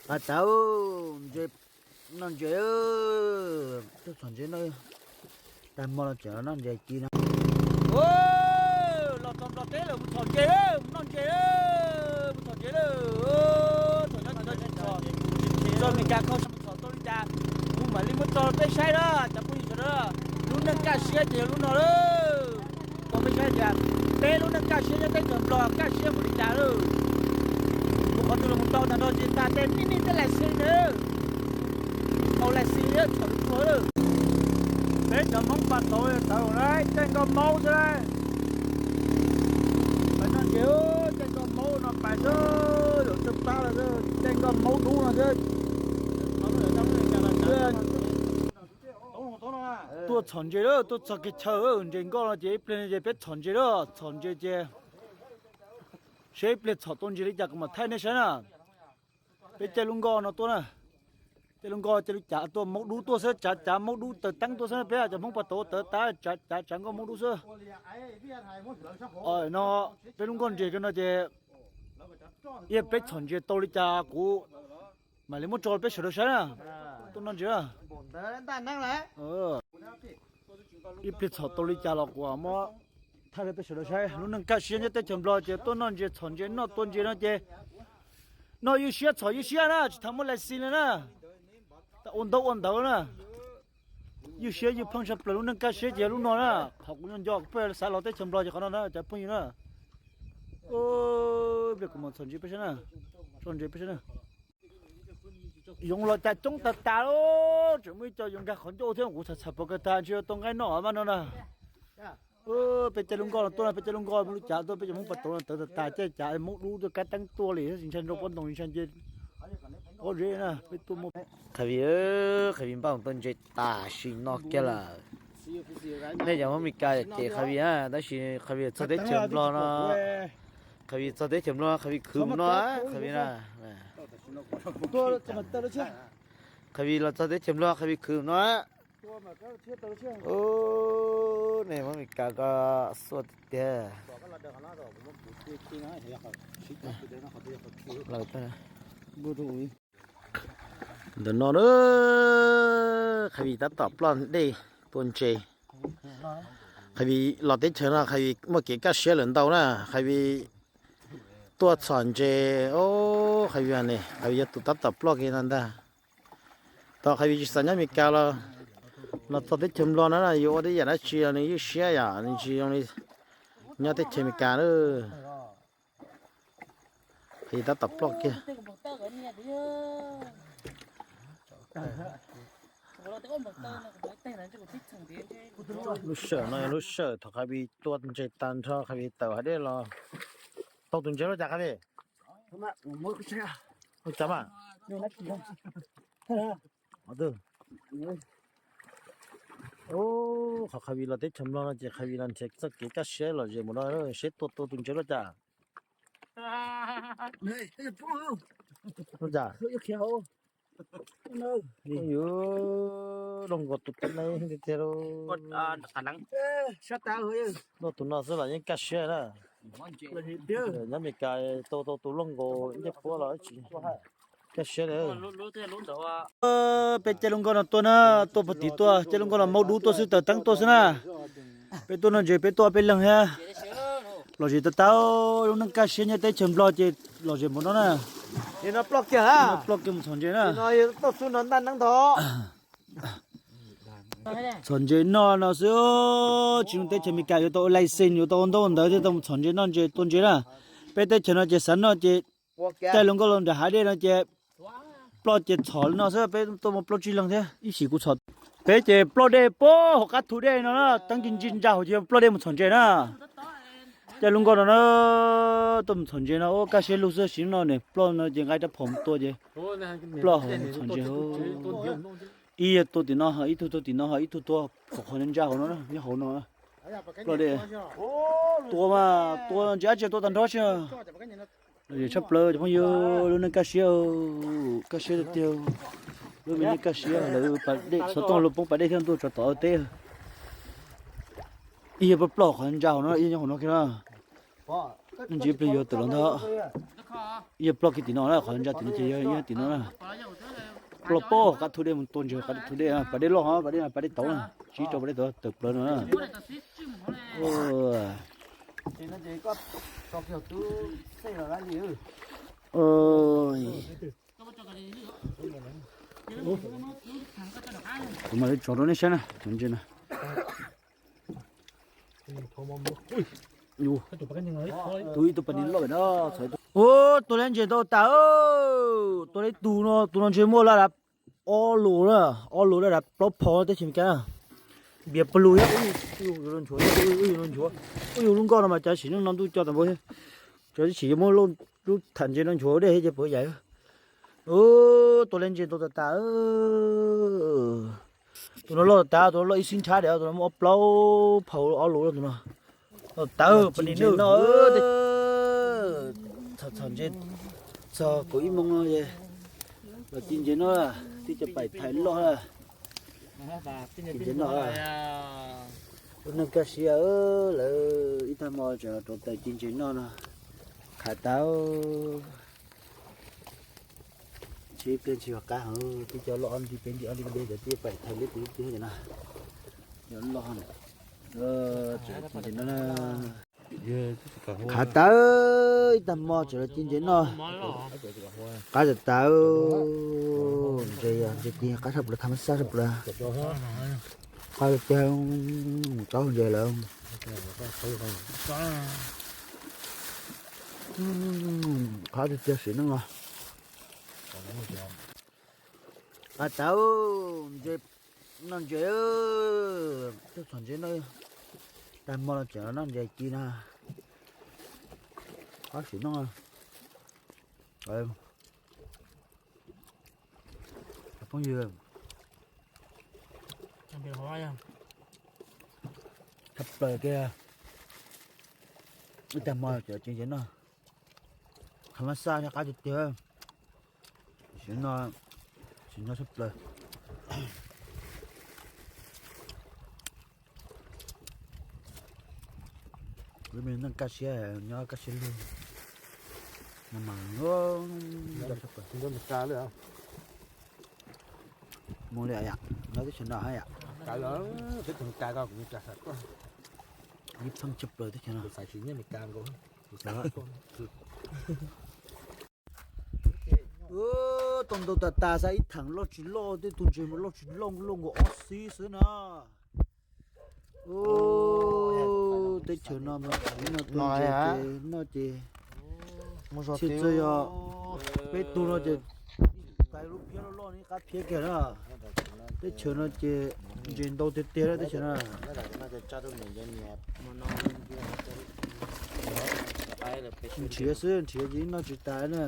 Pab tau, noj ntses, tuaj txhom ntses noj. Tag hmo los tseem los noj ntses ci no. Los txog Nplog teb lawm, mus txhom ntses, mus noj ntses, mus txhom ntses lawm. Txhom nyob tsis tau tsis txhom, txog Meskas kho mus txhom tau li cas, kuv mam li muab tso peb saib na cov phooj ywg sawv daws. Lub neej kaj siab ces yog lub no lawm. Kom peb saib tias peb lub neej kaj siab nyob teb chaws Nplog kaj siab npaum li cas lawm. Mus qhov twg los mus tau tag nrho ces tag tej nej nej tej license na. Tau license txhom tsuag lawm. Peb cov Hmoob pas tauv tawv na, caij nkoj maub xwb na. Pais noj ntses, caij nkoj maub no pais xwb, yuav txawj pab los xwb, caij nkoj maub dub no xwb. Tuaj txhom ntses lawm, tuaj txog kev chaw ntses nkoj no ces ib pliag no ces peb txhom ntses lawm, txhom ntses ces seb ib pliag txhom tau ntses li cas kuv mam thaij nej saib na. Peb caij lub nkoj no tuaj na. Caij lub nkoj, caij lub cav tuaj, maub dub tuaj xwb, cav cav maub dub taws teeb tuaj xwb, peb cov Hmoob pas tauv tawv tas, cav cav nkoj maub dub xwb. No, peb lub nkoj ntses ko no ces ib peb txhom ntses tau li cas kuv mam li muab tso peb sawv daws saib na. Tuaj noj ntses na. Ib pliag txhom tau li cas los kuv muab thaij rau peb sawv daws saib. Lub neej kaj siab nyob teb chaws Nplog ces tuaj noj ntses txhom ntses noj tua ntses no ces noj ywj siab txhom ywj siab na, tsis tas muaj license li na. Ua ntaub ua ntawv na. Ywj siab ywj pheej tshaj plaws, lub neej kaj siab ces yog lub no na. Qhov kuv nco nco kuv pheej xav los teb chaws Nplog ces qhov no na cov phooj ywg na. Ib pliag kuv mam txhom ntses peb saib na. Tso ntses peb saib na. Yoov los cas coob tas tas, tseem muaj ib co yoov nkag qhov ncauj thiab, kuv txhais txhais pom kawg tas, ntshe yuav tau nqaij noj mas no na. Peb caij lub nkoj no tuaj, peb caij lub nkoj muaj lub cav tuaj, peb cov Hmoob pas tauv no tawv tas tas, caij cav maub dub tuaj, kab teeb tuaj li, tsis ntshai nrau pob ntoo, tsis ntshai nce pob zeb na, peb tuaj muaj. Qhavi, Qhavi npaj tua ntses tam sim no kiag lawm. Nej cov Hmoob Mes Kas ces Qhavi na, tab sis Qhavi txog teb chaws Nplog no, Qhavi txog teb chaws Nplog Qhavi khwv mus no, Qhavi na. Qhavi los txog teb chaws Nplog Qhavi khwv mus no. Ub, nej Hmoob Mes Kas ko xuaj tiag tiag. Ntawm no na, Qhavi tab tom ploj dej tua ntses. Qhavi los teb chaws no Qhavi muaj kev kaj siab lawm ntau na, Qhavi tuaj txhom ntses, Qhavi ne, Qhavi yog tus tab tom ploj kiag no ntag. Thaum Qhavi tsis xav nyob Mes Kas los, los txog teb chaws Nplog no na, yuav ua tej yam dab tsi los nws ywj siab yom, nws tsis zoo li nyob teb chaws Mes Kas na. Qhavi tab tom ploj kiag. Lub sij hawm no yog lub sij hawm thaum Qhavi tua ntses tag nrho Qhavi tawm hav dej los. Tau tus ntses loj cas Qhavi? Loj cas mas? Qhov Qhavi los teb chaws Nplog no ces Qhavi los nrhiav txoj kev kaj siab lom zem mus no, seb tua tau tus ntses loj cas. Loj cas? Yuav looj nkaus tus tib neeg tiag tiag lauj. Noj tus no xwb los yeej kaj siab na. Nyob Mes Kas tau tau tus looj nkaus ncej puab los tsis kaj siab li. Peb caij lub nkoj no tuaj na, tuaj puag tim tuaj, caij lub nkoj no maub dub tuaj xwb, taws teeb tuaj xwb na. Peb tuaj noj ntses peb tuaj peb leeg thiab. Lom zem tau tau, lub neej kaj siab nyob teb chaws Nplog ces lom zem npaum no na. Ploj kiag mus txhom ntses na. Txhom ntses noj no xwb, tsis zoo teb chaws Amelikas yuav tau ua license, yuav tau ua ntaub ua ntawv thiaj tau mus txhom ntses noj ntses tua ntses na. Peb teb chaws no ces xav noj ces caij lub nkoj los nram hav dej no ces ploj ces txhom li no xwb, peb tuaj muaj plaub tsib leeg thiab ib sim kuv txhom. Peb ces ploj dej puag hauv qab thu dej no na, teeb ci ntsi ntsa hauv ces ploj dej mus txhom ntses na. Caij lub nkoj no na, tuaj mus txhom ntses no ua kaj siab lug xwb, sim no niam ploj no ces nqa rab phom tua ces ploj hauv mus txhom ntses. Ib yog tua tim no, ib tug tua tim no, ib tug tua qhov qhov ntsa hauv no, nyob hauv no. Ploj dej, tua mas tua ntsis dab tsi tua tag nrho xwb. Lom zem tshaj plaws cov phooj ywg, lub neej kaj siab, kaj siab tiag tiag. Lub me neej kaj siab, lawv pas dej xov tooj los poob pas dej thiab ntuj tsaus tom teb. Ib yog ploj qhov ntsa hauv no, ib yog nyob hauv no kiag na. Ntsis ib pliag yuav tawm los ntag. Yog ploj kiag tim no na, qhov ntsa tim no ces yog, yog tim no na. Ploj pob qab thub dej mus tua ntses qab thub dej, pas dej loj hov, pas dej, pas dej tauv na, tsib rau pas dej tauv tawm plaws no na. Kuv mam li tso rau nej saib na, cov ntses na. Tus ib tug pas niag loj no. Ua, tua leb ntses ntau tas. Tua leb tus no, tus no ntshe muaj laj dav ob lus na, ob lus laj dav plaub phau teb chaws Amelikas na. Npias pawg lug thiab, ua yus los nchuav, ua yus los nchuav, ua yus lub nkoj no mas cov sim neej no ntuj co tas npaum thiab. Cov tib si yuav muab lub tham ntses no nchuav dej thiab ces puas yaim. Ua, tua leb ntses ntau tas tas. Tus no loj tas, tus no loj ib xib ntshab diam, tus no muaj ob plaub phau ob lus tus no. Loj tas, pas ntses no. Txog, txog ntses, txog kaum ib moos no es los ci ntses no, tib co paim thais loj. Ci ntses no, lub neej kaj siab, lawv ib tag hmo tseem rauv taws ci ntses noj no, qhav tas. Ntshe ib pliag ntshe yog qab heev, tib co loj ob nti peb nti ob nti peb nti cov tib co paim thais liab tus ib pliag no. Yog loj, tseem ci ntses no na. Qhav tas, ib tag hmo tseem los ci ntses noj. Qab tas tas, ntses, ntses ci qab tshaj plaws, tham mas xaj tshaj plaws. Qab tiag, tau ntses lawm. Qab tiag tiag sim neej no. Qab tas, ntses, noj ntses, tuaj txhom ntses noj. Tag hmo los tseem los noj ntses ci na. Qab sim neej. Phooj ywg, tshaj plaws kiag. Ib tag hmo cov ci ntses noj, tham mas xaj thiab qab tiag tiag. Sim no, sim no tshaj plaws. Lub me neej kaj siab, nyob kaj siab lug. Mas mas, mus li yam, nyob teb chaws no hab yam. Ib pheej tshaj plaws teb chaws no. Tau ntau tas tas, xav ib thaam loj tsis loj, tej tug ntses mas loj tsis loj, loj nkaus ob xib xwb na. Teb chaws no mas ib no tua ntses ces noj ces txhij txawg yog peb tug no ces tais lub phiab loj loj, ib qab phiab kiag na. Teb chaws no ces ntses ntau tiag tiag na teb chaws no. Nrhiav xwb, nrhiav ces noj tsis tas na.